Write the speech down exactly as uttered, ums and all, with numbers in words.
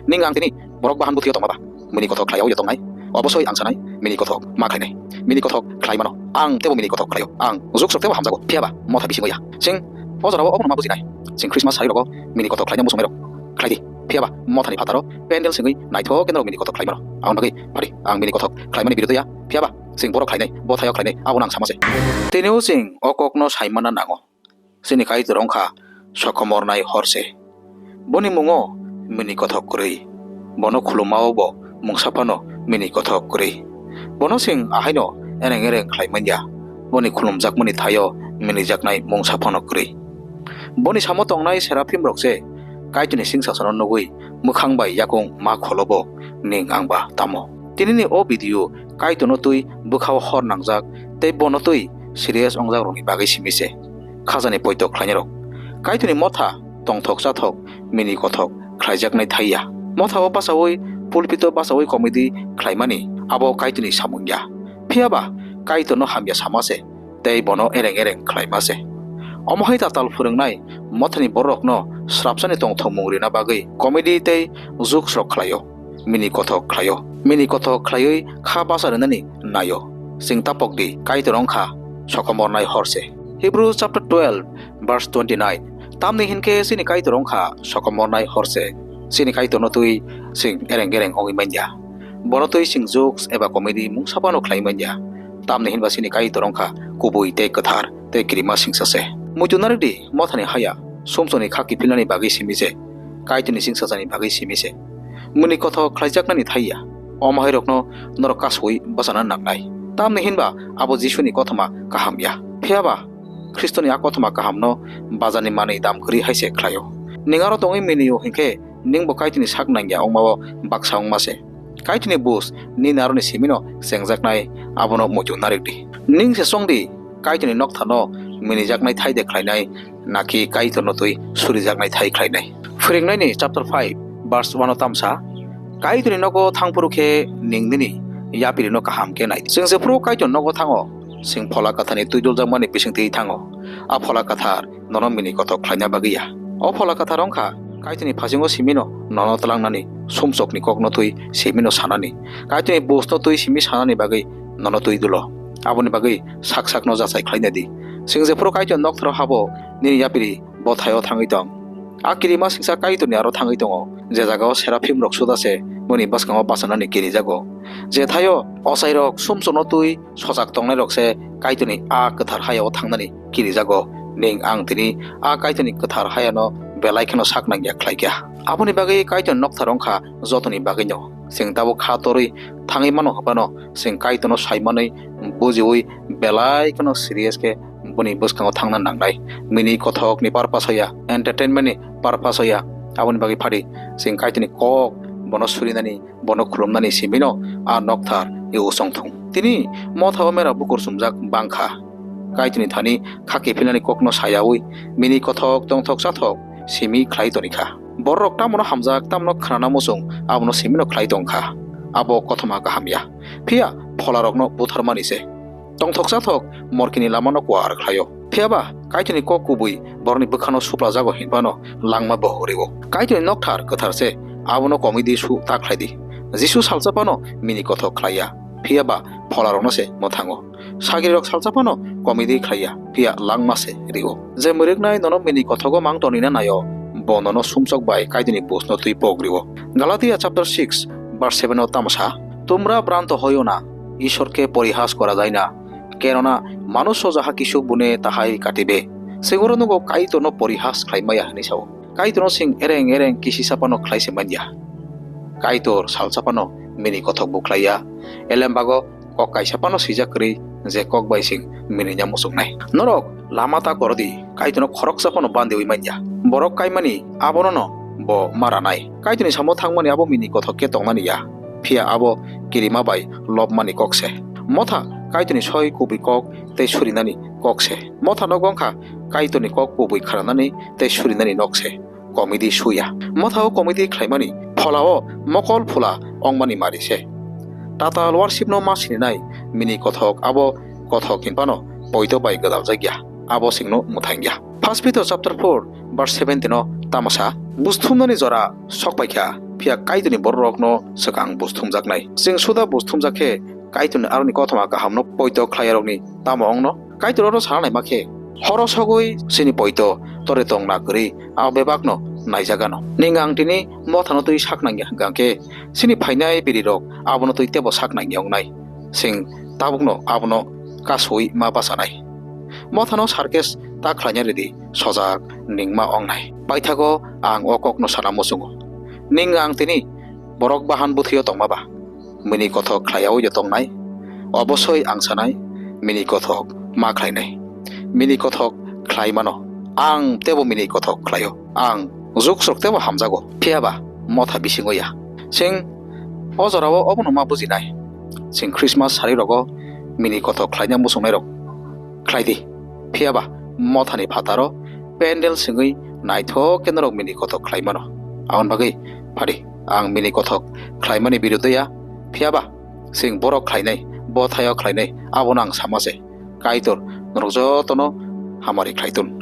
Ning ang tini borok bahan bwthwio tongma ba? Mini kothok khlaiya tongnai. Obosoi ang sanai, mini kothok ma khlainai. Mini kothok khlai mano. Ang tebo mini kothok khlaio. Ang juk sok tebo hamjago. Phiya ba motha bisingo ya. Sing o jorao obono ma bujinai. Sing Christmas sari rogo mini kothok khlaina muchungnai rok khlai di. Phiya ba mothani phataro pendel singwi naithok khe norok mini kothok khlai mano. Ang bagwi phari ang mini kothok khlaimani birodho ya. Phiya ba sing borok khlainai, bothaio khlainai, abono ang sama se. Tini o sing o kokno sai manna nango. Chini Kaitor wngkha sokomornai horse. Boni mungo mini kothok kwrwi. Bono khulumao bo mungsa phano mini kothok kwrwi. Bono sing ahaino ereng ereng khlai manya. Boni khulumjakmani thaio minijaknai mungsa phano kwrwi. Boni samo tongnai seraphim rok se Kaitorni singsasano nugwi mwkhang bai yakung ma kholobo ning ang ba tamo. Tinini o video Kaitorno twi bwkhao hor nangjak tei bono twi serious ongjakrokni bagwi simi se. Khajani poito khlainairok. Kaitorni motha tongthok chathok mini kothok khlaijaknai thai ya. Mothao bachaui pulpito bachaui comedy khlaimani abo Kaitorni samung ya. Phiya ba Kaitorno hamya sama se tei bono ereng ereng khlaima se. Omo hai tatal phwrwngnai mothani bororokno srapsani tongthokmung rina bagwi comedy tei jokes rok khlaio. Mini kothok khlaio. Mini kothok khlaiwi kha bacha rwnani naio. Chwng tapok di, Kaitor wngkha sokomornai horse. Hebrews chapter twelve, verse twenty-nine. Tamni hinkhe chini Kaitor wngkha sokomornai horse. Chini Kaitorno twi chwng ereng ereng wngwi manya. Bono twi chwng jokes eba comedy mungsa phano khlai manya. Tamni hinba chini Kaitor wngkha kubui tei kwthar tei kirima singsa se. Muitu narwk di, mothani haya sumsokni kha kiphilnani bagwi simi se. Kaitorni singsajani bagwi simi se. Mini kothok khlaijaknani thai ya. Omo hairokno norok kasui bachana nangnai. Tamni hinba abo Jisuni kothoma kaham ya. Phiya ba Khristoni a kothoma kahamno bajarni manwi dam kwrwi hai se khlaio. Ning aro tongwi minio hinkhe ningbo Kaitorni sak nangya wngmao baksa wngma se. Kaitorni bus nini aroni simino chengjaknai abono muitu narwk di. Ning se chong di, Kaitorni noktharno minijaknai thai de khlainai, naki Kaitorno twi surijaknai thai khlainai. Phrwngnaini chapter five, verse one o tamsa, Kaitorni nogo thangphuru khe ning nini yapirino kaham khe nai. Chwng jephuru Kaitorni nogo thango, chwng Phola Kwtharni twi duljakmani bisingtwi thango. A Phola Kwthar nono mini kothok khlaina bagwi ya. O Phola Kwthar wngkha Kaitorni phasingo simino nono tlangnani, sumsokni kokno twi simino sanani, Kaitorni busno twi simi sanani bagwi nono twi dulo. Aboni bagwi sak sakno jachai khlaina di. Chwng jephuru Kaitorni noktharo habo, nini yapiri bo thaio thangwi tong. A kirima singsa Kaitorni aro thangwi tongo, je jagao seraphim rok suda se boni bwskango bachanani kirijago. Je thaio ochairok sumsokno twi sochak tongnairok se Kaitorni a kwthar hayao thangnani kirijago. Ning ang tini a Kaitorni kwthar hayano belai kheno sak nangya khlaikha. Aboni bagwi Kaitorni nokthar wngkha jotoni bagwino. Chwng tabuk kha torwi thangwi mano hwnphano, chwng Kaitorno saimanwi bujiui belai kheno serious khe boni bwskango thangna nangnai. Mini kothokni purpose ya, entertainment ni purpose ya. Aboni bagwi phadi chwng Kaitorni kok bono surinani, bono khulumnani simino a nokthar e usong thung. Tini mothao mera bukur sumjak bangkha. Kaitorni thani kha kiphilnani kokno sayaui mini kothok tongthok chathok simi khlai tonikha. Bororok tamono hamjak, tamono khnana muchung, abono simino khlai tongkha. Abo kothoma kaham ya. Phiya pholarokno butharmani se. Tongthok chathok morkini lamano kuar khlaio. Phiya ba Kaitorni kok kubui borokni bwkhano suplajago hinphano langma bohorwi-o. Kaitorni nokthar kwthar se, abono komidi su ta khlai di. Jisu salsa phano mini kothok khlai ya, phiya ba pholarokno se mwthango. Sagrirok salsa phano komidi khlai ya, phiya langma se rio. Je mwrwknai nono mini kothogo mang tonina naio, bo nono sumsok bai Kaitorni busno twi pogrio. Galatia chapter six, verse seven o tamo sa, "তোমরা ভ্রান্ত হইও না, ঈশ্বরকে পরিহাস করা যায় না, কেননা মানুষও যাহা কিছু বুনে তাহাই কাটিবে।" Sengoro nugo Kaitorno porihas khlai maya hwnwi sao. Kaitorno sing ereng ereng kisi sapano khlai se manya. Kaitor salsa phano mini kothok bukhlaiya. Elembago kok kaisa phano swijak kwrwi, je kok bai sing mini nya muchungnai. Norok lama ta kor di, Kaitorno khoroksa phano bandiwi manya. Borok kaimani abono no bo maranai. Kaitorni samo thangmani abo mini kothok khe tongnani ya. Phiya abo kirima bai lobmani kok se. Motha Kaitorni soi kubui kok tei surinani kok se. Motha nogo wngkha Kaitorni kok kubui khananani tei surinani nok se. Komidi suya. Mothao komidi khlaimani pholao mokol phula ongmani mari se. Tatal worship no ma sininai mini kothok abo kothok hinphano poito bai gwdaljakya, abo singno mwthangya. First Peter chapter four verse seventeen o tamo sa? Busthumnani jora sok paikha, phiya Kaitorni bororokno swkang busthumjaknai. Chwng suda busthumjak khe Kaitorni aroni kothoma kahamno poito khlaiyarokni tamo wngno? Kaitor oro sana naima khe, horo sogwi chini poito tore tongna kwrwi a bebakno naijagano. Ning ang tini mothano twi sak nangya hwnkha khe, chini phainai birirok abono twi tebo sak nangya wngnai. Chwng tabukno abono kasui ma bachanai. Mothano sarkes ta khlaina ridi, sojak ningma wngnai. Paithago ang o kokno sana muchungo. Ning ang tini borok bahan bwthwio tongma ba? Mini kothok khlaiyaui de tongnai? Obosoi ang sanai, mini kothok ma khlainai. Mini kothok khlai mano. Ang tebo mini kothok khlaio. Ang juksrok tebo hamjago. Phiya ba motha bisingo ya. Chwng o jorao obono ma bujinai. Chwng Christmas sari rogo mini kothok khlaina muchungnairok khlai di. Phiya ba mothani phataro pendel sengwi naithok khe norok mini kothok khlai mano. Aboni bagwi phadi ang mini kothok khlaimani birudo ya. Phiya ba chwng borok khlainai, bo thaio khlainai, abono ang sama se. Kaitor norok jotono hamari khlai tun.